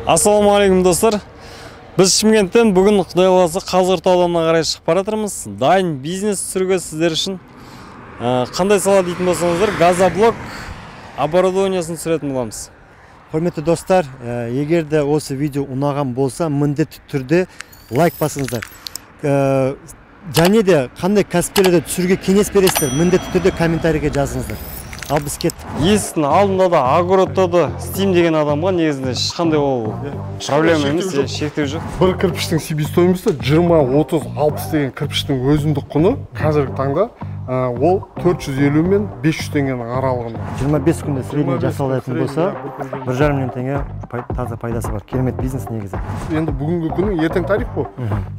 Ассалаумағалейкум, достар. Біз Шымкенттен бүгін, Құдай қаласа, Қазығұрт ауданына қарай шығып бара жатырмыз. Дайын бизнес түсіруге сіздер үшін. Қандай сала дейтін болсаңыздар, газоблок оборудованиясын түсіретін боламыз. Құрметті достар, егер де осы видео ұнаған болса, міндетті түрде лайк басыңыздар. Және де қандай кәсіпкерлерді түсіруге кеңес бересіздер, міндетті түрде комментарийге жазыңыздар. Ал біз кеттік. Есіктің алдында да, огородта да істеймін деген адамға негізінде ешқандай ол проблема емес, шектеу жоқ. Бір кірпіштің себестоимости 20, 30, 60 деген кірпіштің өзіндік құны қазіргі таңда ол 450 мен 500 теңгенің аралығында. 25 күнде средний жасалатын болса, 1,5 миллион теңге таза пайдасы бар. Керемет бизнес негізі. Енді бүгінгі күннің ертең тарих қой.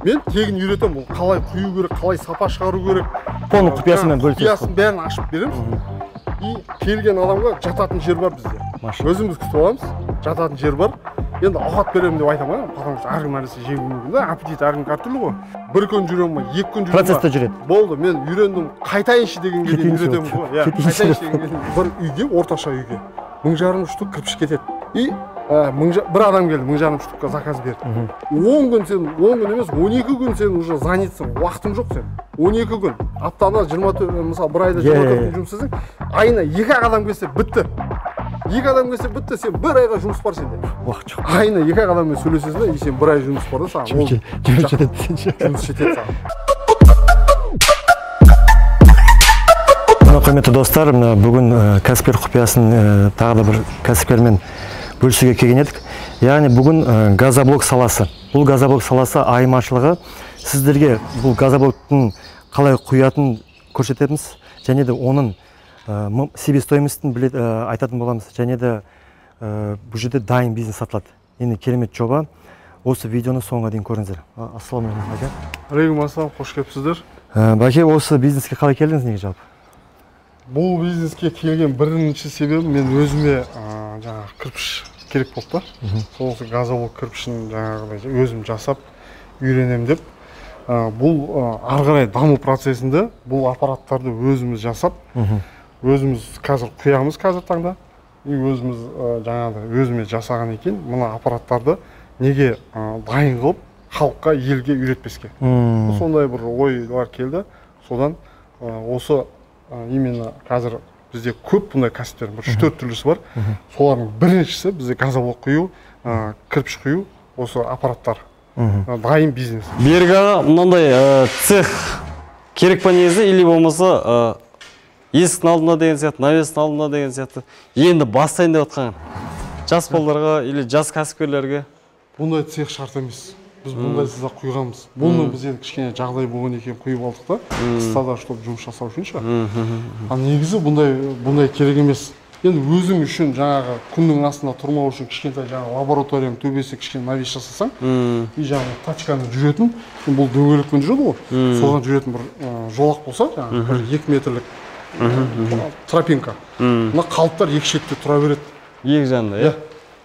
Мен тегін үйретемін, ол қалай құю керек, қалай сапа шығару керек. Оның құпиясымен бөлісесіз. Құпиясын бәрін ашып береміз. И келген адамға жататын жер бар бізде. Өзіміз күтіп аламыз, жататын жер бар. Енді ауқат беремін деп айта алмаймын, потому что әркім нәрсе жеуі мүмкін да, аппетит әркімге әртүрлі ғой. Бір күн жүремін ма, екі күн жүремін ба? Процесте жүреді. Болды, мен үйрендім, қайтайыншы дегенге дейін үйретемін ғой. Иә, қайтайыншы дегенге дейін. Бір үйге, орташа үйге 1500 штук кірпіш кетеді. И бір адам келді, 1500 штукқа заказ берді. 10 күн сен, 10 күн емес, 12 күн сен уже занятсың, уақытың жоқ сен. 12 күн, аптана 24, мысалы бір айда 24 күн жұмыс істесең, айына 2 адам келсе бітті. 2 адам келсе бітті, сен бір айға жұмыс бар сенде. Уақыт жоқ. Айына 2 адаммен сөйлесесің да, и сен бір ай жұмыс бар да саған. Жұмыс жетеді десеңші. Жұмыс жетеді саған. Құрметті достар, мына бүгін кәсіпкер құпиясын тағы да бір кәсіпкермен бөлісуге келген едік. Яғни бүгін газоблок саласы. Бұл газоблок саласы айырмашылығы сіздерге бұл газоблоктың қалай құятынын көрсетеміз, және де оның себестоимостін айтатын боламыз, және де бұл жерде дайын бизнес сатылады. Енді керемет жоба. Осы видеоны соңға дейін көріңіздер. Ассалаумағалейкум, бәке. Алейкум ассалам, қош келіпсіздер. Бәке, осы бизнеске қалай келдіңіз неге жалпы? Бұл бизнеске келген бірінші себебім, мен өзіме жаңағы кірпіш керек болды да. Сол осы газоблок кірпішін жаңағыдай өзім жасап үйренемін деп. Бұл ары қарай даму процесінде бұл аппараттарды өзіміз жасап, өзіміз қазір құямыз қазір таңда. И өзіміз жаңағыдай өзіме жасаған екен, мына аппараттарды неге дайын қылып халыққа, елге үйретпеске. Сондай бір ойлар келді. Содан осы именно қазір бізде көп бұндай кәсіптер, бір 3-4 түрлісі бар. Солардың біріншісі бізде газоблок құю, кірпіш құю, осы аппараттар. Дайын бизнес. Берік аға, мынандай цех керек па негізі, или болмаса есіктің алдында деген сияқты, навестің алдында деген сияқты, енді бастайын деп жатқан жас балдарға или жас кәсіпкерлерге? Бұндай цех шарт емес. Біз бұндайсыз ақ құйғанбыз. Бұны біз енді кішкене жағдай болған екен құйып алдық та, қыста да чтобы жұмыс жасау үшін ше. Ал негізі бұндай керек емес. Енді өзің үшін жаңағы күннің астында тұрмау үшін кішкентай жаңағы лабораторияның төбесі кішкене навес жасасаң, и жаңағы тачканы жүретін, бұл дөңгелекпен жүреді ғой, соған жүретін бір жолақ болса, жаңағы бір 2 метрлік тропинка. Мына қалыптар екі шетте тұра береді. Екі жанында, иә?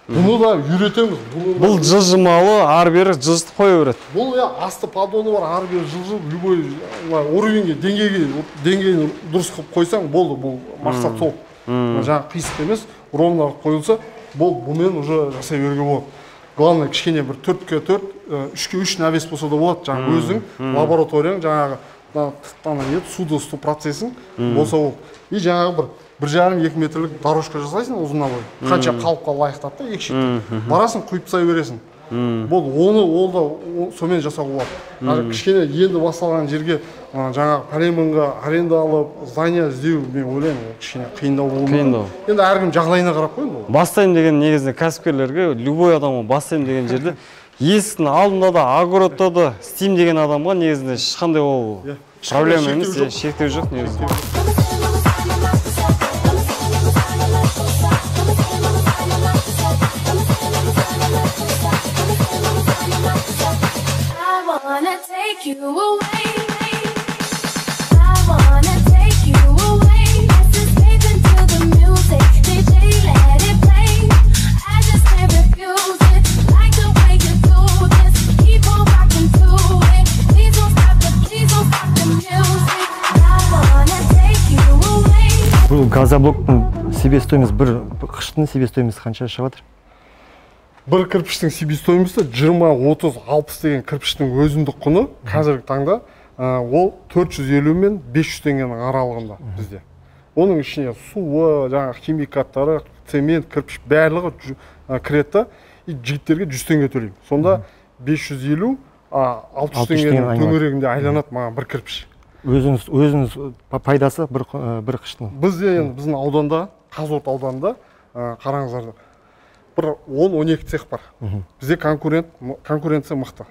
Бұны да үйретеміз. Бұл жылжымалы, ары-бері жылжытып қоя береді. Бұл асты поддоны бар, ары-бері жылжып, любой уровеньге, деңгейін дұрыс қылып қойсаң, болды, бұл мақсат сол. Жаңағы қисық емес, ровно қойылса, болды, бұмен уже жасай беруге болады. Главное, кішкене бір 4-ке 4, 3-ке 3 навес болса да болады. Жаңағы өзің лабораторияң, жаңағы суды ысыту процесің болса болды. И жаңағы бір 1,5-2 метрлік дорожка жасайсың ұзына бойы. Қанша қалыпқа лайықтап та екі шетте. Барасың, құйып тастай бересің. Болды, оны ол да сонымен жасауға болады. Кішкене енді басталған жерге жаңағы пәлен мыңға аренда алып, здание іздеу, мен ойлаймын, ол кішкене қиындау болуы мүмкін. Енді әркім жағдайына қарап қой енді ол. Бастайын деген негізінде кәсіпкерлерге, любой адамға бастайын деген жерде есіктің алдында да, огородта да істеймін деген адамға негізінде ешқандай ол проблема емес, шектеу жоқ негізінде. Бұл газоблоктың себестоимость, бір қыштың себестоимость қанша шығып жатыр? Бір кірпіштің себестоимости 20, 30, 60 деген кірпіштің өзіндік құны қазіргі таңда ол 450 мен 500 теңгенің аралығында бізде. Оның ішіне суы, жаңағы химикаттары, цемент, кірпіш барлығы кіреді, и жігіттерге 100 теңге төлеймін. Сонда 550, 600 теңгенің төңірегінде айланады маған бір кірпіш. Өзіңіз пайдасы бір қыштың. Бізде енді біздің ауданда, Қазығұрт ауданында, қараңыздар, бір 10-12 цех бар. Бізде конкуренция мықты.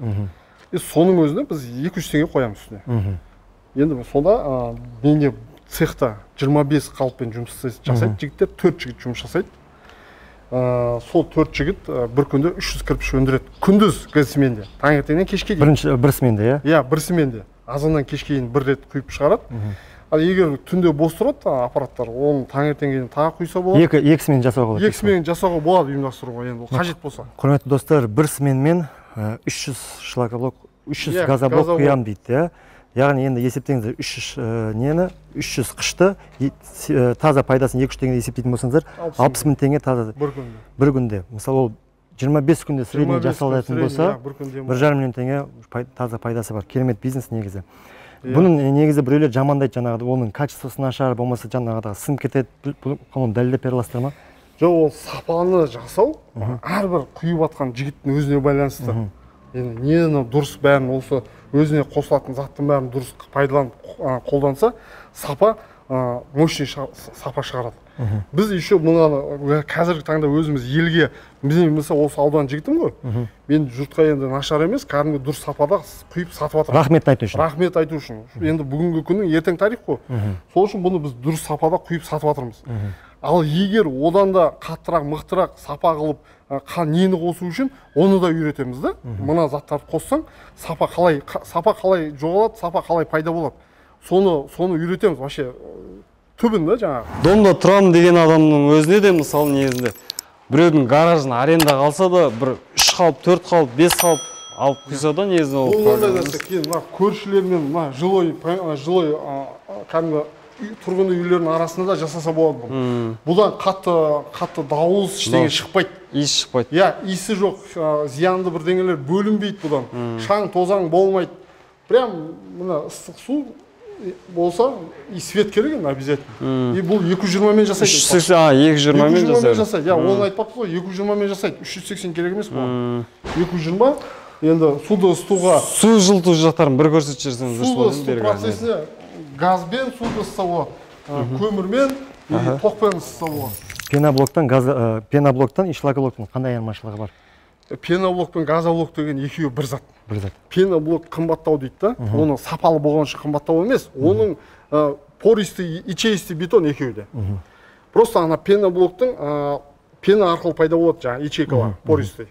И соның өзіне біз 200 теңге қоямыз үстіне. Енді сонда менде цехта 25 қалыппен жұмыс жасайды жігіттер, 4 жігіт жұмыс жасайды. Сол 4 жігіт бір күнде 300 кірпіш өндіреді. Күндіз сменде, таңертеңнен кешке дейін. Бір сменде, иә? Иә, бір сменде. Азаннан кешке дейін бір рет құйып шығарады. Ал егер түнде бос тұрады аппараттар, оны таңертеңге дейін тағы құйса болады. Екі смен жасауға болады. Екі смен жасауға болады, ұйымдастыруға енді қажет болса. Құрметті достар, бір сменмен 300 шлакоблок, 300 газоблок құям дейді, иә? Яғни енді есептеңіздер, 300 нені, 300 қышты, таза пайдасын 200 теңге есептейтін болсаңыздар, 60 мың теңге таза. Бір күнде. Мысалы, ол 25 күнде средний жасалатын болса, 1,5 миллион теңге таза пайдасы бар. Керемет бизнес негізі. Бұның негізі біреулер жамандайды, жаңағыдай, оның качествосы нашар, болмаса жаңағыдай сынып кетеді. Бұны дәлелдеп бере аласыздар ма? Жоқ, ол сапаны жасау әрбір құйып атқан жігіттің өзіне байланысты. Енді нені дұрыс бәрін осы өзіне қосылатын заттың бәрін дұрыс пайдаланып қолданса, сапа мощный сапа шығарады. Біз еще мынаны қазіргі таңда өзіміз елге, мен мысалы осы аудан жігітім ғой, мен жұртқа енді нашар емес, кәдімгі дұрыс сапада құйып сатып жатырмын. Рахмет айту үшін. Рахмет айту үшін. Енді бүгінгі күннің ертең тарих қой. Сол үшін бұны біз дұрыс сапада құйып сатып жатырмыз. Ал егер одан да қаттырақ, мықтырақ сапа қылып, нені қосу үшін, оны да үйретеміз да. Мына заттарды қоссаң, сапа қалай жоғалады, сапа қалай пайда болады. Соны үйретеміз вообще түбін да жаңағы. Домда тұрамын деген адамның өзіне де мысалы негізінде біреудің гаражын арендаға алса да бір 3 қалып, 4 қалып, 5 қалып алып құйса да негізінде ол. Ол мынандай нәрсе, кейін мына көршілермен мына жилой кәдімгі тұрғын үйлердің арасында да жасаса болады бұл. Бұдан қатты дауыс ештеңе шықпайды. Иіс шықпайды. Иә, иісі жоқ, зиянды бірдеңелер бөлінбейді бұдан. Шаң, тозаң болмайды. Прям мына ыстық су болса, и свет керек енді обязательно. И бұл 220-мен жасайды. 220-мен жасайды. Иә, оны айтпаппыз ғой, 220-мен жасайды. 380 керек емес бұған. 220 енді суды ысытуға. Су жылыту жақтарын бір көрсетіп жіберсеңіз дұрыс болады. Суды ысыту процесіне газбен суды ысытса болады, көмірмен, тоқпен ысытса болады. Пеноблоктан и шлакоблоктан қандай айырмашылығы бар? Пеноблок пен газоблок деген екеуі бір зат. Бір зат. Пеноблок қымбаттау дейді да, оның сапалы болған үшін қымбаттау емес, оның пористый, ячеистый бетон екеуі де. Просто ана пеноблоктың пена арқылы пайда болады жаңағы ячейкалар, пористый.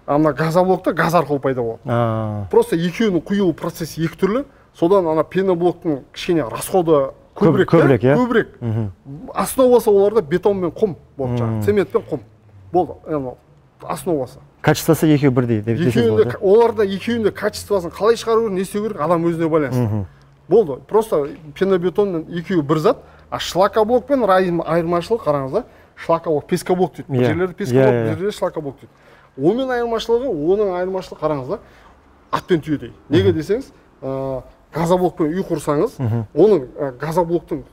Ана газоблокта газ арқылы пайда болады. Просто екеуінің құйылу процесі екі түрлі. Содан ана пеноблоктың кішкене расходы көбірек, көбірек. Основасы оларда бетон мен құм болды, жаңағы цемент пен құм болды, основасы. Качествосы екеуі бірдей деп десеңіз болады. Оларда екеуінің качествосын қалай шығару керек, не істеу керек, адам өзіне байланысты. Болды. Просто пенобетонмен екеуі бір зат, а шлакоблокпен айырмашылық қараңыз да, шлакоблок, пескоблок дейді. Бір жерлерде пескоблок, бір жерлерде шлакоблок дейді. Онымен айырмашылығы, оның айырмашылығы қараңыз да, ат пен түйедей. Неге десеңіз, газоблокпен үй құрсаңыз, оның газоблоктың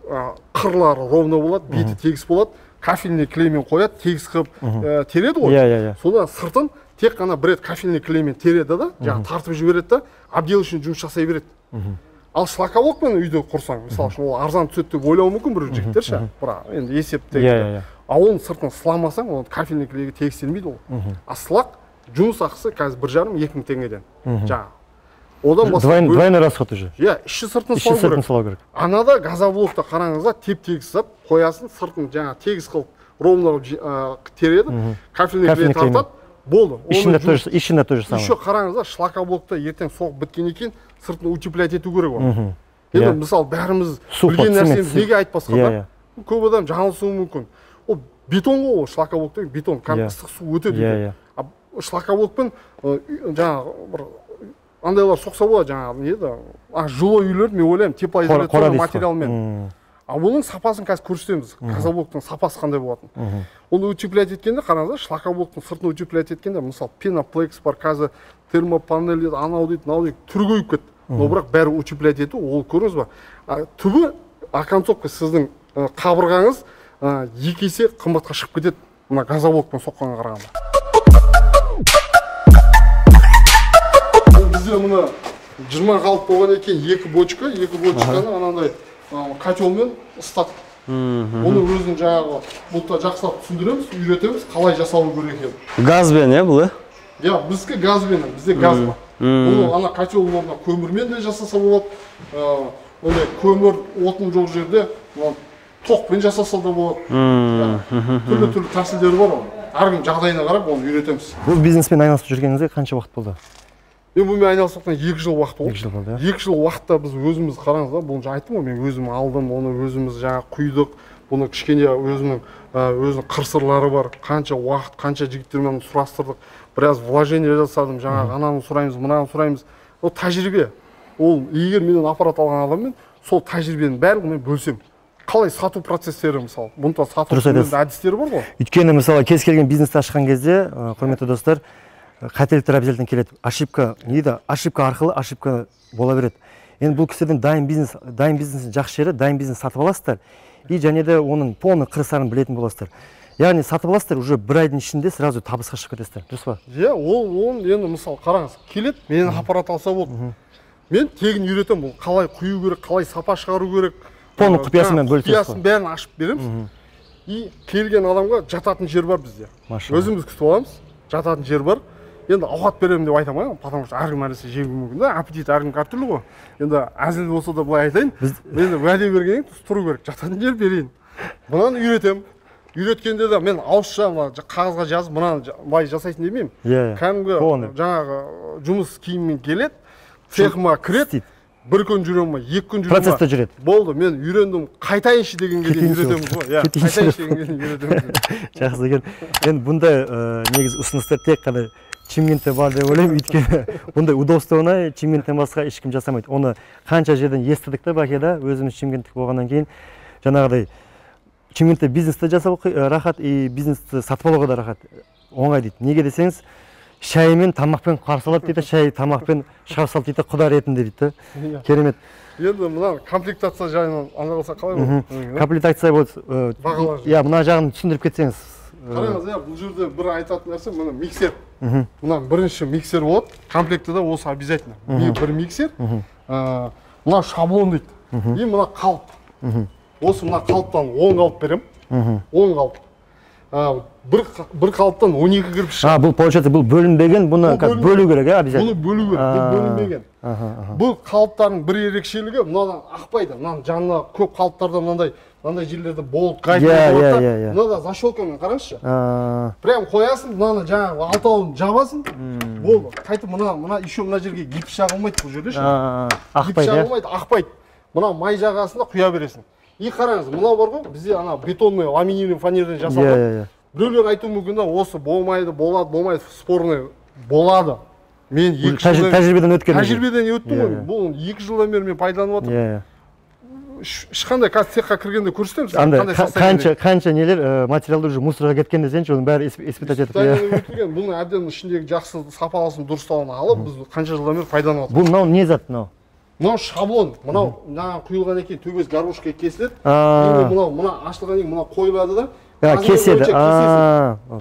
қырлары ровно болады, беті тегіс болады, кафельный клеймен қояды, тегіс қылып тереді ғой. Содан сыртын тек қана бір рет кафельный клеймен тереді да, жаңағы тартып жібереді да, отделочный жұмыс жасай береді. Ал шлакоблокпен үйді құрсаң, мысалы үшін ол арзан түседі деп ойлауы мүмкін бір жігіттер ше, бірақ енді есептегі. Ал оның сыртын сыламасаң, оның кафельный клейге тегістелмейді ол. А сылақ жұмыс ақысы қазір 1,5-2 мың теңгеден. Жаңағы. Одан басқа двойной расход уже. Иә, іші сыртын салу керек. Анада газоблокта қараңыз да, теп-тегіс зат қоясын, сыртын жаңа тегіс қылып, ровно тереді, кафельный клей тартады, болды. Ішінде то же самое. Еще қараңыз да, шлакоблокта ертең соғып біткеннен кейін сыртын утеплять ету керек оны. Енді мысалы бәріміз білген нәрсеміз неге айтпасқа да? Көп адам жаңылысуы мүмкін. Ол бетон ғой, ол шлакоблок деген бетон, кәдімгі ыстық су өтеді. А шлакоблокпен жаңағы бір андайлар соқса болады жаңағы не еді, жилой үйлер, мен ойлаймын, теплоизоляционный материалмен. А бұның сапасын қазір көрсетеміз. Газоблоктың сапасы қандай болатын. Оны утеплять еткенде, қараңыздар, шлакоблоктың сыртын утеплять еткенде, мысалы, пеноплекс бар, қазір термопанель дейді, анау дейді, мынау дейді, түрі көбейіп кетті. Но бірақ бәрі утеплять ету, ол көрдіңіз ба? Түбі оконцовка сіздің қабырғаңыз екі есе қымбатқа шығып кетеді, мына газоблокпен соққанға қарағанда. Бізде мына 20 қалып болған екен, екі бочка, екі бочканы анандай котелмен ысытады. Оны өзінің жаңағы бұлтта жақсылап түсіндіреміз, үйретеміз, қалай жасалу керек екенін. Газбен, иә, бұл, иә? Біздікі газбен, бізде газ бар. Бұны ана котелдің орнына көмірмен де жасаса болады. Ондай көмір, отын жоқ жерде тоқпен жасаса да болады. Түрлі-түрлі тәсілдері бар оның. Әркім жағдайына қарап оны үйретеміз. Бұл бизнеспен айналысып жүргеніңізге қанша уақыт болды? Мен бұнымен айналысып жатқан 2 жыл уақыт болды. 2 жыл болды, иә? 2 жыл уақытта біз өзіміз қараңыз да, бұны жаңа айттым ғой, мен өзім алдым, оны өзіміз жаңа құйдық, бұны кішкене өзінің қыр-сырлары бар, қанша уақыт, қанша жігіттермен сұрастырдық, біраз вложение жасадым, жаңағы ананы сұраймыз, мынаны сұраймыз. Ол тәжірибе. Ол егер менен аппарат алған адаммен сол тәжірибенің барлығын мен бөлсем. Қалай сату процестері мысалы, бұны да сату әдістері бар ғой. Өйткені мысалы кез келген бизнесті ашқан кезде, құрметті достар, қателіктер обязательно келеді. Ошибка, не дейді? Ошибка арқылы ошибка бола береді. Енді бұл кісілерден дайын бизнес, дайын бизнестің жақсы жері, дайын бизнес сатып аласыздар. И және де оның полный қыр-сырын білетін боласыздар. Яғни сатып аласыздар, уже бір айдың ішінде сразу табысқа шығып кетесіздер. Дұрыс па? Иә, ол енді мысалы қараңыз, келеді, менен аппарат алса болды. Мен тегін үйретемін, бұл қалай құю керек, қалай сапа шығару керек. Полный құпиясымен бөлісесіз. Құпиясын бәрін ашып береміз. И келген адамға жататын жер бар бізде. Өзіміз күтіп аламыз, жататын жер бар. Енді ауқат беремін деп айта алмаймын, потому что әркім нәрсе жеуі мүмкін да, аппетит әркімге әртүрлі ғой. Енді әзіл болса да былай айтайын, енді уәде бергеннен кейін тұру керек, жататын жер берейін. Мынаны үйретемін. Үйреткенде де мен ауызша қағазға жазып, мынаны былай жасайсың демеймін. Кәдімгі жаңағы жұмыс киімімен келеді, цехыма кіреді, бір күн жүремін ма, екі күн жүремін ма? Процесте жүреді. Болды, мен үйрендім, қайтайыншы дегенге дейін үйретеміз ғой. Иә, қайтайыншы дегенге дейін үйретеміз. Жақсы екен. Енді бұндай негізі ұсыныстар тек қана Шымкентте бар деп ойлаймын, өйткені бұндай удобствоны Шымкенттен басқа ешкім жасамайды. Оны қанша жерден естідік те бәке да, өзіміз шымкенттік болғаннан кейін жаңағыдай Шымкентте бизнесті жасау рахат, и бизнесті сатып алуға да рахат, оңай дейді. Неге десеңіз, шаймен, тамақпен қарсы алады дейді, шай тамақпен шығарып салды дейді, құда ретінде дейді. Керемет. Енді мына комплектация жайынан ана қалса қалай болады? Комплектация болады. Иә, мына жағын түсіндіріп кетсеңіз. Қараңыз, иә, бұл жерде бір айтатын нәрсе, мына миксер. Мына бірінші миксер болады, комплектіде осы обязательно. Бір миксер, мына шаблон дейді. И мына қалып. Осы мына қалыптан 10 қалып беремін. 10 қалып. Бір қалыптан 12 кірпіш. Бұл получается, бұл бөлінбеген, бұны бөлу керек, ә, обязательно. Бұны бөлу керек, бұл бөлінбеген. Бұл қалыптардың бір ерекшелігі, мынадан ақпайды, мынаның жанына көп қалыптарда мынандай жерлерде болт, гайка болады. Мынада защелкамен қараңызшы. Прям қоясың, мынаны жаңағы алтауын жабасың, болды. Қайтып мына еще мына жерге гипс жағылмайды бұл жерде ше. Ақпайды. Гипс жағылмайды, ақпайды. Мына май жағасында құя бересің. И қараңыз, мынау бар ғой, бізде ана бетонный, ламинированный фанерден жасалған. Біреулер айтуы мүмкін да, осы болмайды, болады, болмайды, спорный болады. Мен 2 жылдан тәжірибеден өткен. Тәжірибеден өттім ғой. Бұл 2 жылдан бері мен пайдаланып жатырмын. Ешқандай қазір цехқа кіргенде көрсетемін сізге, қандай қанша нелер материалдар уже мусорға кеткен десеңші, оның бәрі испытать етіп. Өтілген. Бұның әбден ішіндегі жақсы сапалысын дұрыстауын алып, біз қанша жылдан бері пайдаланып жатырмыз. Бұл мынау не зат мынау? Мынау шаблон, мынау мына құйылғаннан кейін төбесі горбушка кесіледі. Енді мынау мына ашылғаннан кейін мына қойылады да. Кеседі.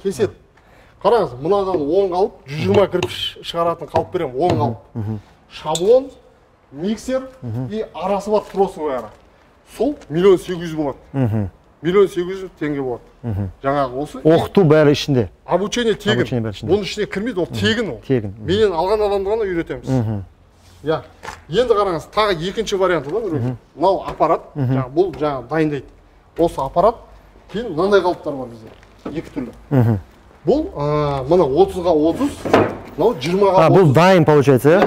Кеседі. Қараңыз, мынадан 10 қалып, 120 кірпіш шығаратын қалып беремін, 10 қалып. Шаблон, миксер и арасы бар тросовый ара. Сол 1 800 000 болады. 1 800 000 теңге болады. Жаңағы осы. Оқыту бәрі ішінде. Обучение тегін. Бұның ішіне кірмейді, ол тегін ол. Тегін. Менен алған адамды ғана үйретеміз. Иә. Енді қараңыз, тағы екінші варианты да, мынау аппарат, жаңағы бұл жаңағы дайындайды. Осы аппарат, кейін мынандай қалыптар бар бізде. Екі түрлі. Бұл мына 30-ға 30, мынау 20-ға 30. Бұл дайын получается, иә?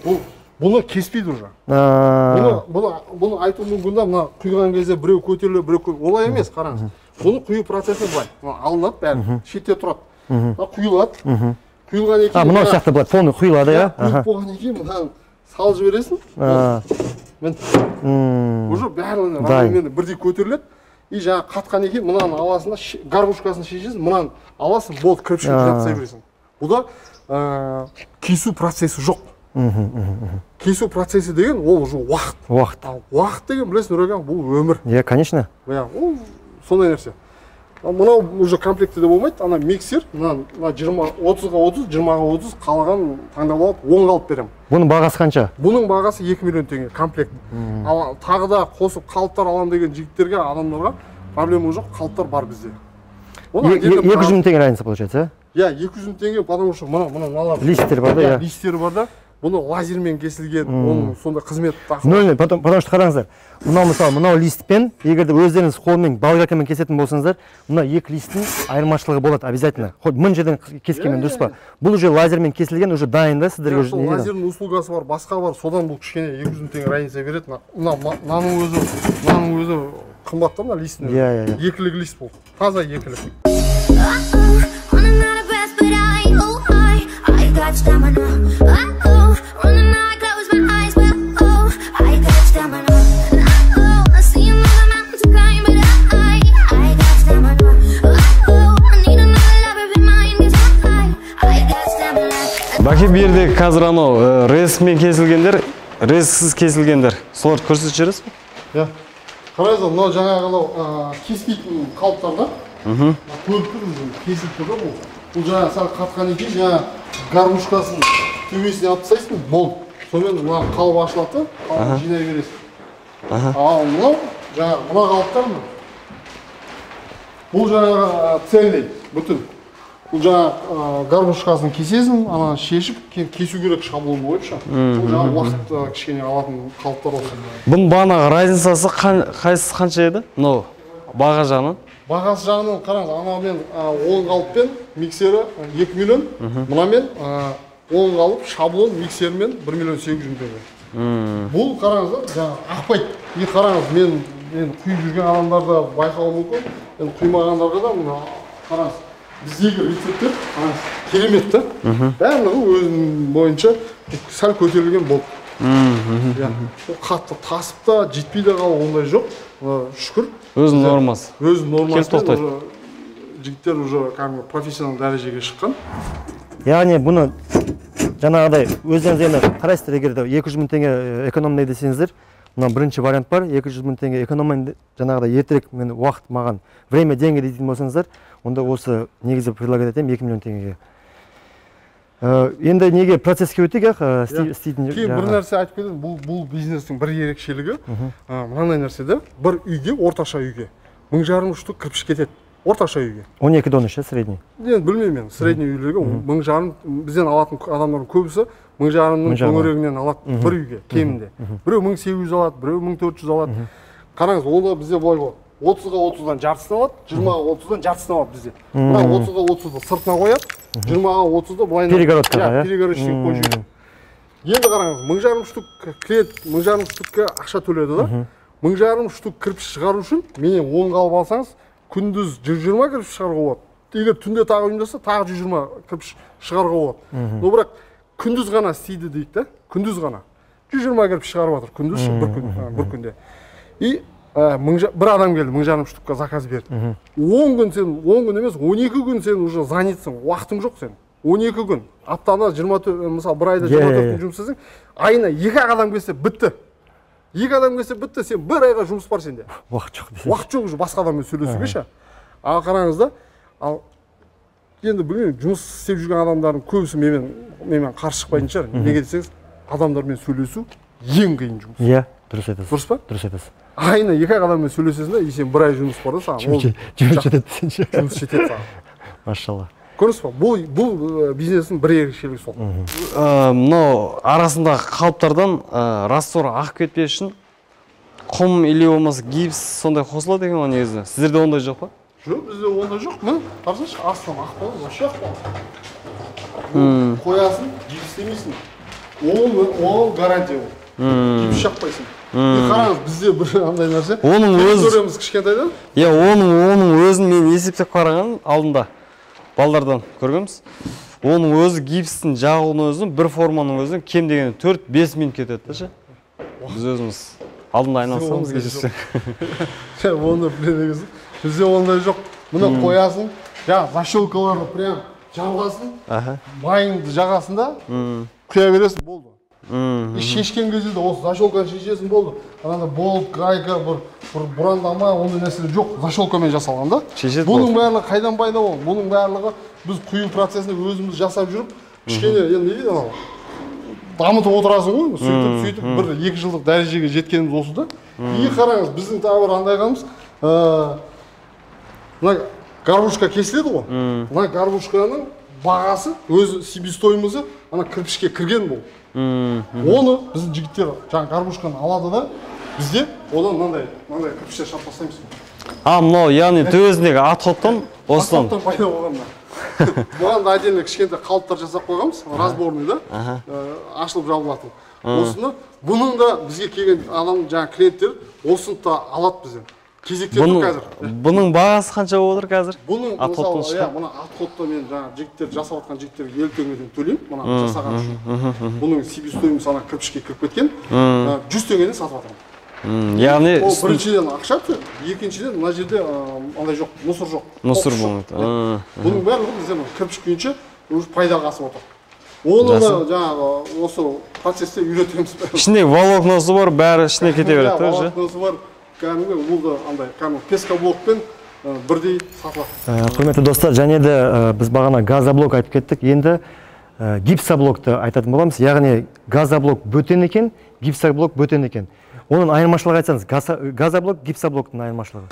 Бұл бұны кеспейді уже. Бұны айтуы мүмкін да, мына құйған кезде біреу көтеріліп, біреу олай емес, қараңыз. Бұны құю процесі былай. Мына алынады бәрі, шетте тұрады. Мына құйылады. Құйылғаннан кейін мынау сияқты былай полный құйылады, иә? Құйылып болғаннан кейін мынаны салып жібересің. Міне. Уже барлығы одновременно бірдей көтеріледі. И жаңағы қатқаннан кейін мынаны аласың да, горбушкасын шешесің, мынаны аласың, болды, кірпішін жинап тастай бересің. Бұда кесу процесі жоқ. Кесу процесі деген ол уже уақыт. Уақыт. Ал уақыт деген, білесің, Нұрекең, бұл өмір. Иә, конечно. Иә, ол сондай нәрсе. Ал мынау уже комплектіде болмайды, ана миксер, мына 20, 30-ға 30, 20-ға 30 қалаған таңдап алады, 10 қалып беремін. Бұның бағасы қанша? Бұның бағасы 2 миллион теңге комплект. Ал тағы да қосып қалыптар аламын деген жігіттерге, адамдарға проблема жоқ, қалыптар бар бізде. Оны отдельно 200 мың теңге разница получается, Иә, 200 мың теңге, потому что мына мыналар Листтер бар да, иә, иә. Листтері бар да. Бұны лазермен кесілген, оның сондай қызмет тақырып. Нөл, потом, потому что қараңыздар, мынау мысалы, мынау листпен, егер де өздеріңіз қолмен болгаркамен кесетін болсаңыздар, мына екі листтің айырмашылығы болады обязательно. Хоть мың жерден кескенмен, дұрыс па? Бұл уже лазермен кесілген, уже дайын да сіздерге уже Сол не дейді? Лазердің услугасы бар, басқа бар, содан бұл кішкене 200 мың теңге разница береді. Мынаның өзі қымбат та, мына листтің өзі. Иә, иә, иә. Екілік лист бұл. Таза екілік. Running out of breath, but I, oh, I got stamina. Oh, running out, I close my eyes, but oh, I got stamina. Oh, I see another mountain to climb, but I got stamina. Oh, I need another lover in mine, 'cause I got stamina. Бәке, бұл жерде қазір анау рескімен кесілгендер, ресксіз кесілгендер, соларды көрсетіп жібересіз бе? Иә. Қараңыздар, мынау жаңағы анау кеспейтін қалыптар да. Мына көріп тұрмыз, кесіліп тұр да бұл. Бұл жаңағы сәл қатқаннан кейін жаңағы горбушкасын төбесіне алып тастайсың, болды. Сонымен мына қалып ашылады да, қалып жинай бересің. Ал мынау жаңағы мына қалыптар мына. Бұл жаңағы цельный, бүтін. Бұл жаңағы горбушкасын кесесің, ана шешіп, кейін кесу керек шаблон бойынша. Бұл жаңағы уақыт кішкене алатын қалыптар осы. Бұның бағанағы разницасы қайсысы қанша еді? Мынау баға жағынан. Бағасы жағынан қараңыз, анамен 10 қалыппен миксері 2 миллион, мынамен 10 қалып шаблон миксермен 1 миллион 800 мың теңге. Бұл қараңыздар, жаңағы ақпайды. И қараңыз, мен құйып жүрген адамдар да байқауы мүмкін, енді құймағандарға да мына қараңыз, біздегі рецепттер қараңыз, керемет та. Барлығы өзінің бойынша сәл көтерілген болды. Иә, ол қатты тасып та жетпей де қалу ондай жоқ. Шүкір. Өзінің нормасы. Өзінің нормасы. Келіп тоқтайды. Уже жігіттер уже кәдімгі профессионал дәрежеге шыққан. Яғни бұны жаңағыдай өздеріңіз енді қарайсыздар, егер де 200 мың теңге экономдай десеңіздер, мына бірінші вариант бар, 200 мың теңге экономайын, жаңағыдай ертерек мен уақыт маған время деньги дейтін болсаңыздар, онда осы негізі предлагать етемін 2 миллион теңгеге. Енді неге процесске өтейік, істейтін Кейін бір жаңағы. нәрсе айтып кетейін, бұл бизнестің бір ерекшелігі, мынандай нәрсе да, бір үйге, орташа үйге мың жарым штук кірпіш кетеді. Орташа үйге. Он екі дон үш, средний. Енді білмеймін мен, средний үйлерге мың жарым, бізден алатын адамдардың көбісі мың жарымның Мың жарым. төңірегінен алады бір үйге, кемінде. Біреу мың сегіз жүз алады, біреу мың төрт жүз алады. Қараңыз, ол да бізде былай болады. 30-ға 30-дан жартысын алады, 20-ға 30-дан жартысын алады бізде. Мына 30-ға 30-ды сыртына қояды, 20-ға 30-ды былай Перегородкаға, иә, иә? перегородочный қойып жібереді. Енді қараңыз, мың жарым штук клиент, мың жарым штукка ақша төледі да. Мың жарым штук кірпіш шығару үшін менен 10 қалып алсаңыз, күндіз 120 кірпіш шығаруға болады. Егер түнде тағы ұйымдасса, тағы 120 кірпіш шығаруға болады. Но бірақ күндіз ғана істейді дейік та, күндіз ғана. 120 кірпіш шығарып жатыр күндіз, бір күнде. И бір адам келді, мың жарым штукка заказ берді. 10 күн сен, 10 күн емес, 12 күн сен уже занятсың, уақытың жоқ сен. 12 күн. Аптана 24, мысалы, бір айда 24 күн жұмыс істесең, айына екі ақ адам келсе бітті. Екі адам келсе бітті, сен бір айға жұмыс бар сенде. Уақыт жоқ десең. Уақыт жоқ уже басқа адаммен сөйлесуге ше. Ал қараңыз да, ал енді білмеймін, жұмыс істеп жүрген адамдардың көбісі менімен қарсы шықпайтын шығар. Неге десеңіз, адамдармен сөйлесу ең қиын жұмыс. Иә, дұрыс айтасыз. Дұрыс па? Дұрыс айтасыз. Айына екі ақ адаммен сөйлесесің да, и сен бір ай жұмыс бар да саған. Ол Жұмыс жетеді десеңші. Жұмыс жетеді саған. Машалла. Көрдіңіз ба? Бұл бизнестің бір ерекшелігі сол. Мынау арасындағы қалыптардан раствор ағып кетпес үшін құм или болмаса гипс сондай қосылады екен ғой негізі. Сіздерде ондай жоқ па? Жоқ, бізде ондай жоқ. Міне, қарасаңшы, астынан ақпалы, вообще ақпалы. Қоясың, гипс істемейсің. Ол гарантия ол. Гипс жақпайсың. И қараңыз, бізде бір андай нәрсе. Оның өзі Территориямыз кішкентай да? Иә, оның өзін мен есептеп қараған алдында балдардан көргенбіз. Оның өзі гипстің жағуының өзін бір форманың өзін кем дегенде 4-5 минут кетеді да ше. Біз өзіміз алдында айналысамыз кешірсең. Оны біледі екенсің. Бізде ондай жоқ. Мұны қоясың, жаңа защелкаларды прям жабасың, майыңды жағасың да, құя бересің, болды. И шешкен кезде де осы защелканы шешесің, болды. Ананда болт, гайка, бір бұрандама, ондай нәрселер жоқ, защелкамен жасалған да. Бұның барлығы қайдан пайда болды? Бұның барлығы біз құю процесінде өзіміз жасап жүріп, кішкене енді не дейді анау? Дамытып отырасың ғой, сөйтіп 1-2 жылдық дәрежеге жеткеніміз осы да. И қараңыз, біздің тағы бір андайғанымыз, мына горбушка кесіледі ғой. Мына горбушканың бағасы, өзі себестоимости ана кірпішке кірген бұл. Оны біздің жігіттер жаңа горбушканы алады да, бізде одан мынандай кірпіштер шығарып тастаймыз. А, мынау яғни төбесіндегі отходтан осыдан. Отходтан пайда болған мына. Бұған да отдельно кішкентай қалыптар жасап қойғанбыз, разборный да, ашылып жабылатын. Осыны, бұның да бізге келген адам, жаңа клиенттер осыны да алады бізден. Кезекте тұр қазір. Бұның бағасы қанша болып отыр қазір? Бұның мысалы, иә, мына отходты мен жаңа жігіттер жасап жатқан жігіттерге 50 теңгеден төлеймін, мына жасаған үшін. Бұның себестоимости ана кірпішке кіріп кеткен, 100 теңгеден сатып жатырмын. Яғни ол біріншіден ақша түседі, екіншіден мына жерде андай жоқ, мусор жоқ. Мусор болмайды. Бұның барлығы бізде кірпіш күйінше уже пайдаға асып отыр. Оны да жаңағы осы процесте үйретеміз. Ішінде волокносы бар, бәрі ішіне кете береді, да, уже? Волокносы бар, кәдімгі ол да андай, кәдімгі пескоблокпен бірдей сатылады. Құрметті достар, және де біз бағана газоблок айтып кеттік, енді гипсоблокты айтатын боламыз. Яғни газоблок бөтен екен, гипсоблок бөтен екен. Оның айырмашылығы айтсаңыз, газоблок, гипсоблоктың айырмашылығы.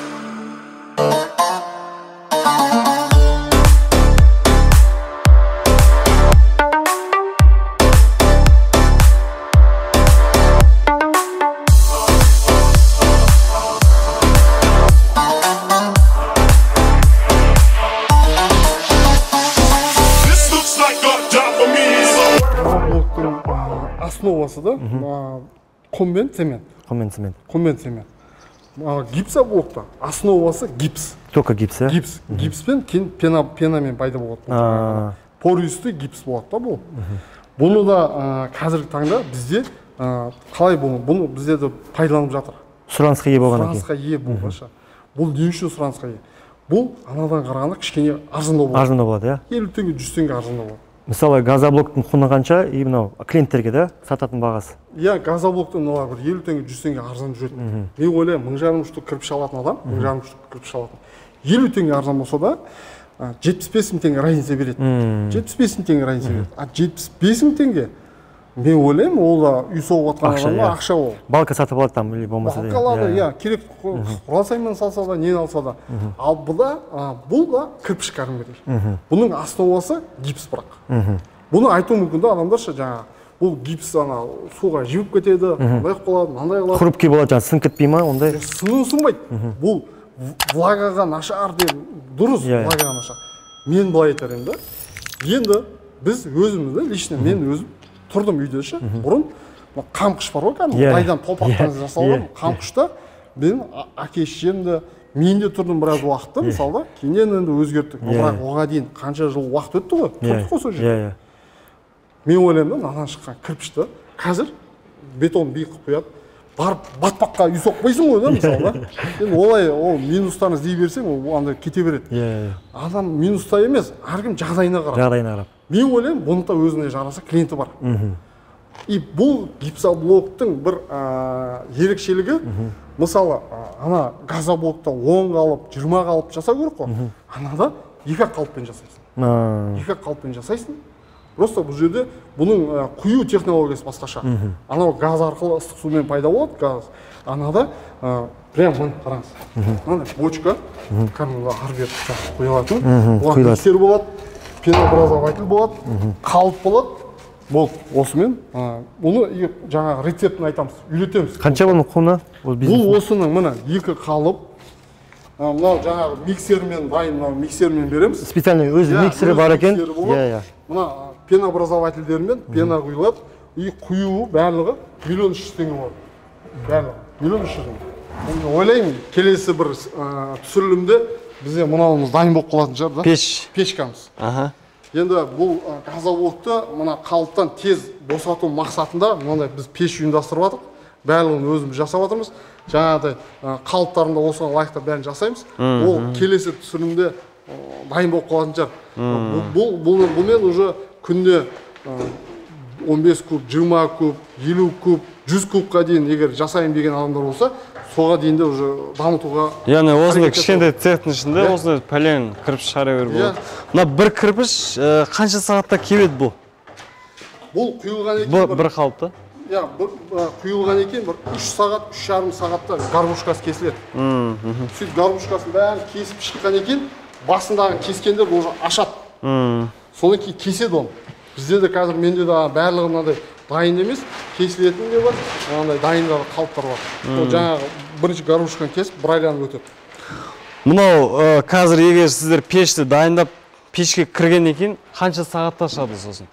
Газоблоктың основасы да құм мен цемент. Құм мен цемент. Құм мен цемент. Гипсоблокта основасы гипс. Только гипс, иә? Гипс. Гипспен кейін пенамен пайда болады. Пористый гипс болады да бұл. Бұны да қазіргі таңда бізде қалай бұны бізде де пайдаланып жатыр. Сұранысқа ие болғаннан кейін. Сұранысқа ие болғанша. Бұл не үшін сұранысқа ие? Бұл анадан қарағанда кішкене арзандау болады. Арзандау болады, иә? 50 теңге, 100 теңге арзандау болады. Мысалы, газоблоктың құны қанша, и мынау клиенттерге да сататын бағасы? Иә, газоблоктың мыналар бір 50 теңге, 100 теңге арзан жүреді. Мен ойлаймын, 1500 штук кірпіш алатын адам, 1500 штук кірпіш алатын. 50 теңге арзан болса да, 75 мың теңге разница береді. 75 мың теңге разница береді. А 75 мың теңге, мен ойлаймын, ол да үй соғып жатқан адамға ақша ол. Балка сатып алады там, или болмаса. Балка алады, иә, керек құрал сайман салса да, нені алса да. Ал бұл да кірпіш кәдімгідей. Бұның основасы гипс бірақ. Бұны айтуы мүмкін да адамдарша жаңа, бұл гипс ана суға жібіп кетеді, мындай қылады, мынандай қылады. Хрупкий болады, жаңа сынып кетпей ма ондай? Сыны сынбайды. Бұл влагаға нашар деп дұрыс, влагаға нашар. Мен былай айтар едім да. Енді біз өзіміз да, лично мен өзім тұрдым үйде ше, бұрын қамқыш бар ғой кәдімгі, тайдан топырақтан жасалған қамқышта мен әке шешем де, мен де тұрдым біраз уақытта, мысалы да, кейіннен енді өзгерттік. Бірақ оға дейін қанша жыл уақыт өтті ғой, тұрдық қой сол жерде. Мен ойлаймын да, мынадан шыққан кірпішті қазір бетон биік қылып қояды, барып батпаққа үй соқпайсың ғой да, мысалы да. Енді олай ол минустарын іздей берсең, ол андай кете береді. Адам минуста емес, әркім жағдайына қарап. Жағдайына қарап. Мен ойлаймын, бұның да өзіне жараса клиенті бар. И бұл гипсоблоктың бір ерекшелігі, мысалы, ана газоблокта 10 қалып, 20 қалып жасау керек қой. Анада 2 қалыппен жасайсың. 2 қалыппен жасайсың. Просто бұл жерде бұның құю технологиясы басқаша. Анау газ арқылы ыстық сумен пайда болады, газ. Анада прям міне қараңыз. Мынандай бочка, кәдімгі ары бері құйылатын. Бұған миксер болады, пенообразователь болады, қалып болады. Болды, осымен. Бұны жаңағы рецептін айтамыз, үйретеміз. Қанша бұның құны? Бұл осының міне 2 қалып. Мынау жаңағы миксермен дайын, мынау миксермен береміз. Специальный өзі миксері бар екен. Иә, иә. Мына пенообразовательдермен пена құйылады, и құюы барлығы 1 300 000 теңге болады. Барлығы 1 300 000. Мен ойлаймын, келесі бір түсірілімде бізде мынауымыз дайын болып қалатын шығар да. Пеш. Пешкамыз. Енді бұл газоблокты мына қалыптан тез босату мақсатында мынандай біз пеш ұйымдастырып жатырмық. Барлығын өзіміз жасап жатырмыз. Жаңағыдай қалыптарын да осыған лайықтап бәрін жасаймыз. Ол келесі түсірілімде дайын болып қалатын шығар. Бұлмен уже күнде 15 куб, 20 куб, 50 куб, 100 кубқа дейін егер жасайын деген адамдар болса, соға дейін де уже дамытуға. Яғни осындай кішкентай цехтің ішінде осындай пәлен кірпіш шығара беруге болады. Мына бір кірпіш қанша сағатта кебеді бұл? Бұл құйылған екен бір қалыпты. Иә, құйылған екен бір 3 сағат, 3,5 сағатта горбушкасы кесіледі. Сөйтіп горбушкасын бәрін кесіп шыққан екен, басындағы кескендер уже ашады. Содан кейін кеседі оны. Бізде де қазір менде де барлығы мынандай дайын емес, кесілетін де бар, мынандай дайын қалыптар бар. Ол жаңағы бірінші горбушканы кесіп, бір айланып өтеді. Мынау қазір егер сіздер пешті дайындап, пешке кіргеннен кейін қанша сағатта шығады сосын?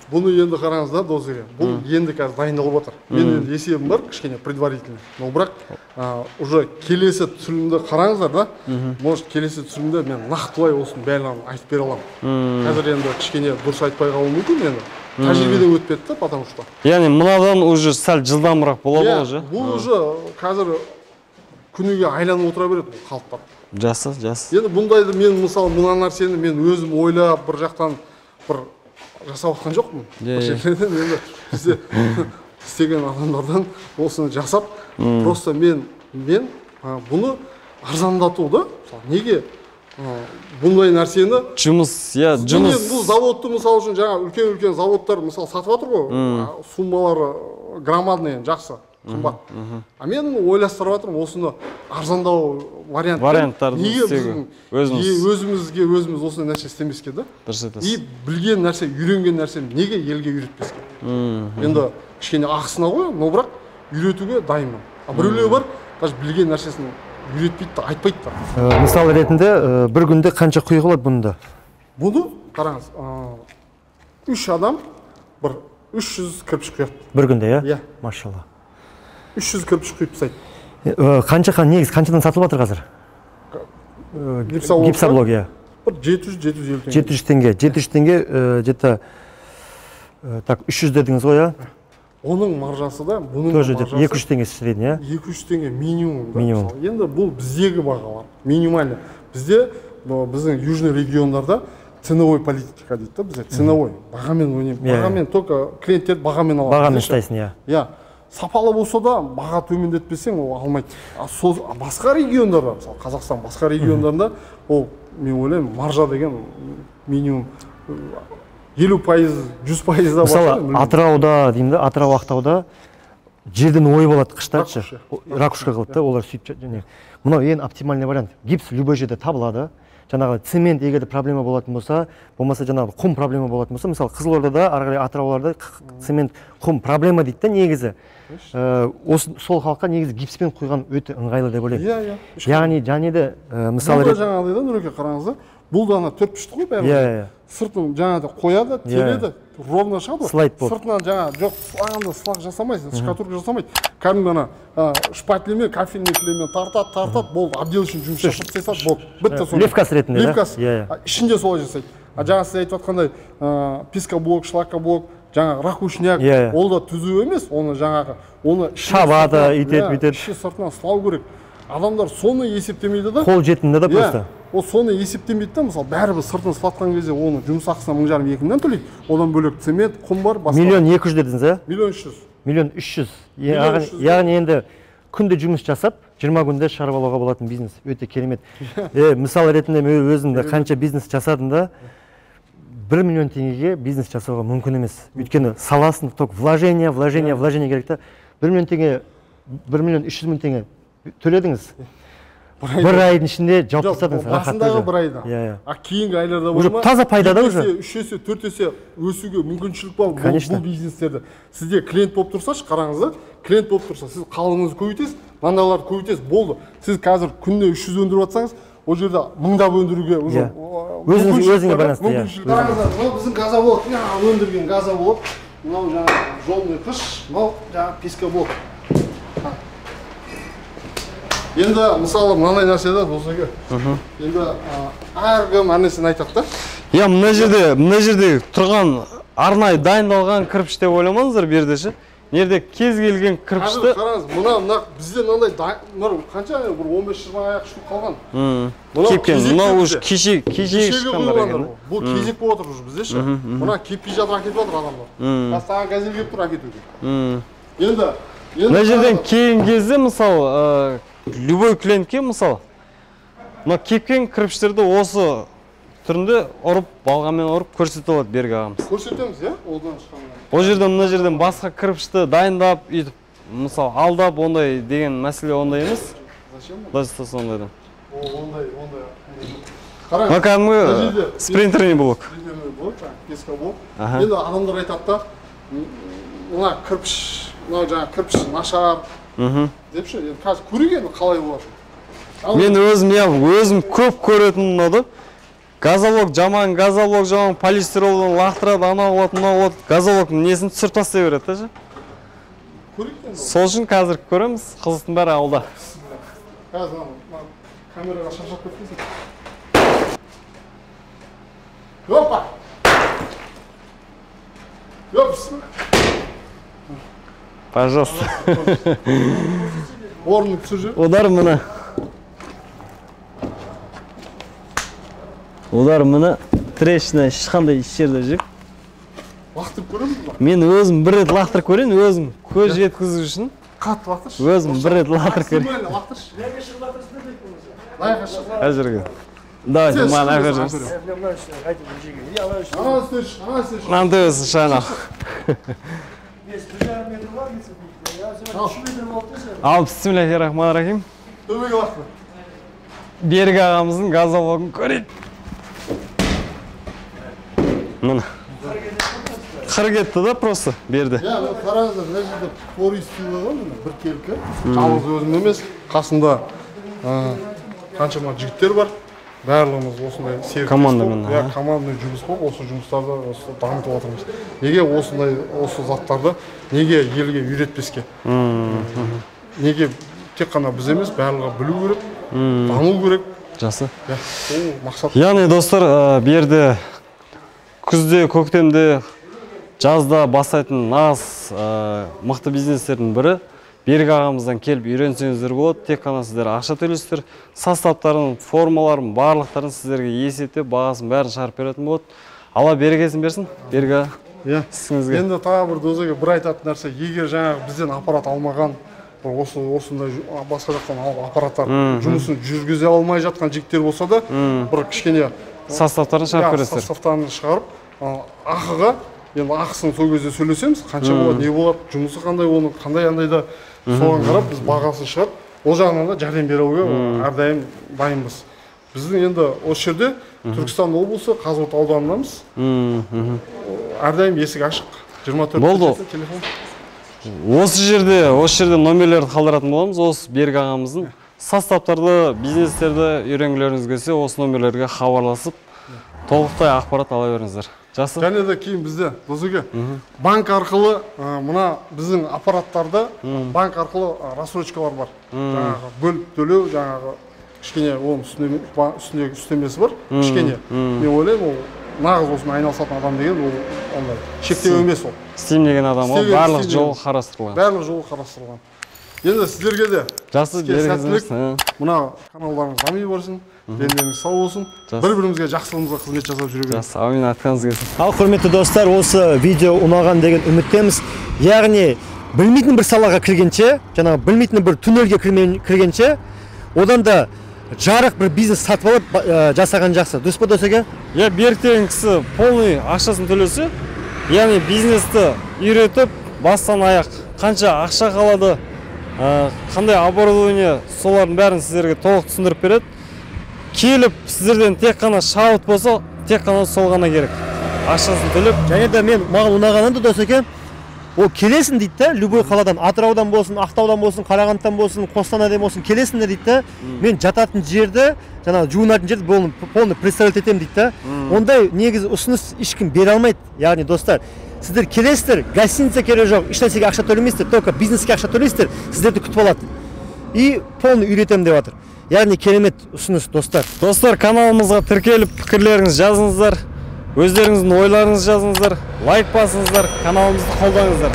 Бұны енді қараңыз да, досеке, бұл енді қазір дайындалып отыр. Мен енді есебім бар, кішкене предварительный. Но бірақ уже келесі түсірілімді қараңыздар да, может келесі түсірілімде мен нақтылай осының барлығын айтып бере аламын. Қазір енді кішкене дұрыс айтпай қалуым мүмкін енді. Тәжірибеден өтпеді да, потому что. Яғни мынадан уже сәл жылдамырақ болады уже. Бұл уже қазір күніге айланып отыра береді бұл қалыптар. Жақсы, жақсы. Енді бұндайды мен мысалы мына нәрсені мен өзім ойлап бір жақтан бір жасап жатқан жоқпын. Бір жерден енді бізде істеген адамдардан осыны жасап, просто мен бұны арзандату да, мысалы неге бұндай нәрсені жұмыс, иә, жұмыс. Бұл заводты мысалы үшін жаңа үлкен-үлкен заводтар мысалы сатып жатыр ғой, суммалары громадный, жақсы, қымбат. А мен ойластырып жатырмын осыны арзандау варианттарды неге өзімізге өзіміз осындай нәрсе істемеске да? Дұрыс айтасыз. И білген нәрсе, үйренген нәрсені неге елге үйретпеске? Енді кішкене ақысына ғой, но бірақ үйретуге дайынмын. А біреулер бар, даже білген нәрсесін үйретпейді да, айтпайды да. Мысал ретінде бір күнде қанша құйға болады бұнда? Бұны қараңыз, 3 адам бір 300 кірпіш құяды. Бір күнде, иә? Иә. Машалла. 300 кірпіш құйып тастайды. Қанша негіз қаншадан сатылып жатыр қазір? Гипсоблок, иә. Бір 700-750 теңге. 700 теңге. 700 теңге где-то так 300 дедіңіз ғой, иә? Оның маржасы да, бұның маржасы 200 теңге средний, иә? 200 теңге минимум. Минимум. Енді бұл біздегі бағалар, минимальный. Бізде, біздің южный региондарда ценовой политика дейді да, бізде ценовой, бағамен ойнаймыз. Бағамен только клиенттер бағамен алады. Бағамен ұстайсың, иә. Иә. Сапалы болса да баға төмендетпесең ол алмайды. Басқа региондарда, мысалы Қазақстан басқа региондарында ол мен ойлаймын маржа деген минимум 50%, 100% да бар. Мысалы Атырауда деймін да, Атырау Ақтауда жерден ойып алады қыштаршы, ракушка қылып та олар сөйтіп. Мынау ең оптимальный вариант. Гипс любой жерде табылады. Жаңағы цемент егер де проблема болатын болса, болмаса жаңағы құм проблема болатын болса, мысалы Қызылордада, ары қарай Атырауларда цемент, құм проблема дейді да негізі. Осы сол халыққа негізі гипспен құйған өте ыңғайлы деп ойлаймын. Иә, иә. Яғни және де мысалы бұл да жаңағыдай да, Нұреке, қараңыз да, бұл да ана төрт пішті ғой бәрі. Иә, иә. Сыртын жаңағыдай қояды, тереді, ровно шығады ғой. Слайд болып. Сыртынан жаңа жоқ, сылағанда сылақ жасамайсың, штукатурка жасамайды. Кәдімгі ана шпателмен, кафельный клеймен тартады, тартады, болды, отделочный жұмыс жасап тастайды, болды. Бітті сонда. Левкас ретінде, да? Левкас. Ішінде солай жасайды. А жаңа сіз айтып жатқандай, пескоблок, шлакоблок, жаңағы ракушняк, ол да түзу емес, оны жаңағы, оны шабады, үйтеді, бүйтеді. Іші сыртынан сылау керек. Адамдар соны есептемейді да. Қол жетімді да просто. Ол соны есептемейді да, мысалы бәрібір сыртын сылатқан кезде оны жұмыс ақысына 1500-2000 төлейді. Одан бөлек цемент, құм бар, басқа. 1,2 миллион дедіңіз, ә? 1,3 миллион. 1,3 миллион. Яғни енді күнде жұмыс жасап, 20 күнде шығарып алуға болатын бизнес. Өте керемет. Мысал ретінде мен өзім де қанша бизнес жасадым да, 1 миллион теңгеге бизнес жасауға мүмкін емес. Өйткені саласын только вложение, вложение, вложение керек та. 1 миллион теңге, 1 миллион 300 мың теңге төледіңіз. Бір айдың ішінде жауып тастадыңыз. Басындағы бір айда. А кейінгі айларда уже таза пайда да уже. 3 есе, 4 есе өсуге мүмкіншілік бар бұл бизнестерде. Сізде клиент болып тұрсашы, қараңыз да, клиент болып тұрса, сіз қалыңызды көбейтесіз, мынандайларды көбейтесіз, болды. Сіз қазір күніне 300 өндіріп жатсаңыз, ол жерде мыңдап өндіруге уже өзіңе байланысты. Қараңыздар, мынау біздің газоблок, өндірген газоблок, мынау жаңағы жолный қыш, мынау жаңағы пескоблок. Енді мысалы мынандай нәрсе да, досеке. Енді әркім әр нәрсені айтады да. Иә, мына жерде тұрған арнайы дайындалған кірпіш деп ойламаңыздар бұл жерде ше. Жерде кез келген кірпішті қараңыз, мына бізде мынандай қанша бір 15-20 аяқ штук қалған. Кепкен, мынау уже кеше шыққандар екен. Бұл кезек болып отыр уже бізде ше. Мына кеппей жатыр, әкетіп жатыр адамдар. Қазір тағы газель келіп тұр әкетуге. Енді мына жерден келген кезде мысалы любой клиентке мысалы мына кепкен кірпіштерді осы түрінде ұрып, балғамен ұрып көрсете алады Берік ағамыз. Көрсетеміз, иә, одан шыққаннан. Ол жерден мына жерден басқа кірпішті дайындап, үйтіп, мысалы, алдап ондай деген мәселе ондай емес. Зачем? Құдай сақтасын ондайдан. Ондай. Мына кәдімгі спринтерный блок. Спринтерный блок, пескоблок. Енді адамдар айтады да, мына кірпіш, мына жаңа кірпіш нашар деп ше, енді қазір көрейік енді қалай болады. Мен өзім көп көретін мынау. Газоблок жаман, газоблок жаман, полистиролдан лақтырады, анау болады, мынау болады. Газоблоктың несін түсіріп тастай береді да ше. Сол үшін қазір көреміз, қызықтың бәрі алда. Қазір камераға шаршап кетпесін. Опа! Опс! Пожалуйста. Орнын түсіріп. Удар мына. Удар мына трещина ешқандай еш жерде жоқ. Лақтырып көреміз ба? Мен өзім бір рет лақтырып көрейін, өзім көз жеткізу үшін. Қатты лақтыршы. Өзім бір рет лақтырып көрейін. Максимально лақтыршы. Лайға шық. Давайте, маған әкеліп жіберсін. Мынаны төбесін шайнақ. Ал, бисмиллахи-рахмани-рахим. Төбеге лақтыр. Берік ағамыздың газоблогын көрейік. Міне. Қыр кетті да просто берді. Иә, қараңыздар, мына жерде пористый ғой, міне біркелкі. Жалғыз өзім емес, қасында қаншама жігіттер бар. Барлығымыз осындай серіктес командамен, иә, командный жұмыс болып, осы жұмыстарды осы дамытып жатырмыз. Неге осындай осы заттарды неге елге үйретпеске? Неге тек қана біз емес, барлығы білу керек, даму керек. Жақсы. Иә, ол мақсат. Яғни достар, бұл жерде күзде, көктемде, жазда бастайтын нағыз мықты бизнестердің бірі. Берік ағамыздан келіп үйренсеңіздер болады. Тек қана сіздер ақша төлейсіздер. Составтарын, формаларын, барлықтарын сіздерге есептеп, бағасын бәрін шығарып беретін болады. Алла берекесін берсін. Берік аға, ісіңізге. Енді тағы бір дозаға бір айтатын нәрсе, егер жаңағы бізден аппарат алмаған, осындай басқа жақтан алып аппараттар жұмысын жүргізе алмай жатқан жігіттер болса да, бір кішкене составтарын шығарып бересіздер. Составтарын шығарып, ақыға, енді ақысын сол кезде сөйлесеміз, қанша болады, не болады, жұмысы қандай, оның қандай андай да, соған қарап біз бағасын шығарып, ол жағынан да жәрдем беруге әрдайым дайынбыз. Біздің енді осы жерде Түркістан облысы Қазығұрт ауданындамыз. Әрдайым есік ашық. 24 болды. Телефон. Осы жерде номерлерді қалдыратын боламыз. Осы Берік ағамыздың составтарды, бизнестерді үйренгілеріңіз келсе, осы номерлерге хабарласып, толықтай ақпарат ала беріңіздер. Жақсы. Және де кейін бізде Досеке банк арқылы мына біздің аппараттарды банк арқылы рассрочкалар бар. Жаңағы бөліп төлеу, жаңағы кішкене оның үстіндегі үстемесі бар, кішкене. Мен ойлаймын, ол нағыз осымен айналысатын адам деген ол ондай шектеу емес ол. Істеймін деген адам ол барлық жол қарастырылған. Барлық жол қарастырылған. Енді сіздерге де жақсы сәттілік. Мына каналдарыңыз дами берсін, дендеріңіз сау болсын. Бір-бірімізге жақсылығымызға қызмет жасап жүре берейік. Жақсы, әумин, айтқаныңыз келсін. Ал құрметті достар, осы видео ұнаған деген үміттеміз. Яғни білмейтін бір салаға кіргенше, жаңағы білмейтін бір туннельге кіргенше, одан да жарық бір бизнес сатып алып жасаған жақсы. Дұрыс па, Досеке? Иә, Берік деген кісі полный ақшасын төлесе, яғни бизнесті үйретіп, бастан аяқ қанша ақша қалады, қандай оборудование, солардың бәрін сіздерге толық түсіндіріп береді. Келіп сіздерден тек қана шабыт болса, тек қана сол ғана керек. Ақшасын төлеп. Және де мен маған ұнағаны да, Досеке, ол келесің дейді да, любой қаладан, Атыраудан болсын, Ақтаудан болсын, Қарағандыдан болсын, Қостанайдан болсын, келесің дейді да, мен жататын жерді, жаңағы жуынатын жерді полный представлять етемін дейді да. Ондай негізі ұсыныс ешкім бере алмайды. Яғни достар, сіздер келесіздер, гостиница керек жоқ, ешнәрсеге ақша төлемейсіздер, только бизнеске ақша төлейсіздер, сіздерді күтіп алады. И полный үйретемін деп жатыр. Яғни керемет ұсыныс, достар. Достар, каналымызға тіркеліп, пікірлеріңізді жазыңыздар, өздеріңіздің ойларыңызды жазыңыздар, лайк басыңыздар, каналымызды қолдаңыздар.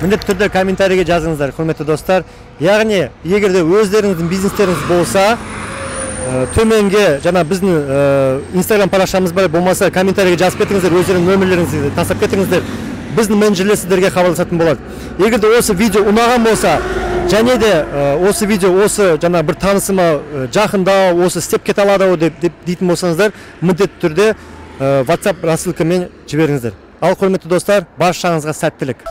Міндетті түрде комментарийге жазыңыздар, құрметті достар. Яғни, егер де өздеріңіздің бизнестеріңіз болса, төменге жаңа біздің Инстаграм парақшамыз бар, болмаса комментарийге жазып кетіңіздер, өздеріңіздің нөмірлеріңізді тастап кетіңіздер. Біздің менеджерлер сіздерге хабарласатын болады. Егер де осы видео ұнаған болса, және де осы видео осы жаңа бір танысыма жақындау, осы істеп кете алады ау деп дейтін болсаңыздар, міндетті түрде WhatsApp рассылкамен жіберіңіздер. Ал құрметті достар, баршаңызға сәттілік.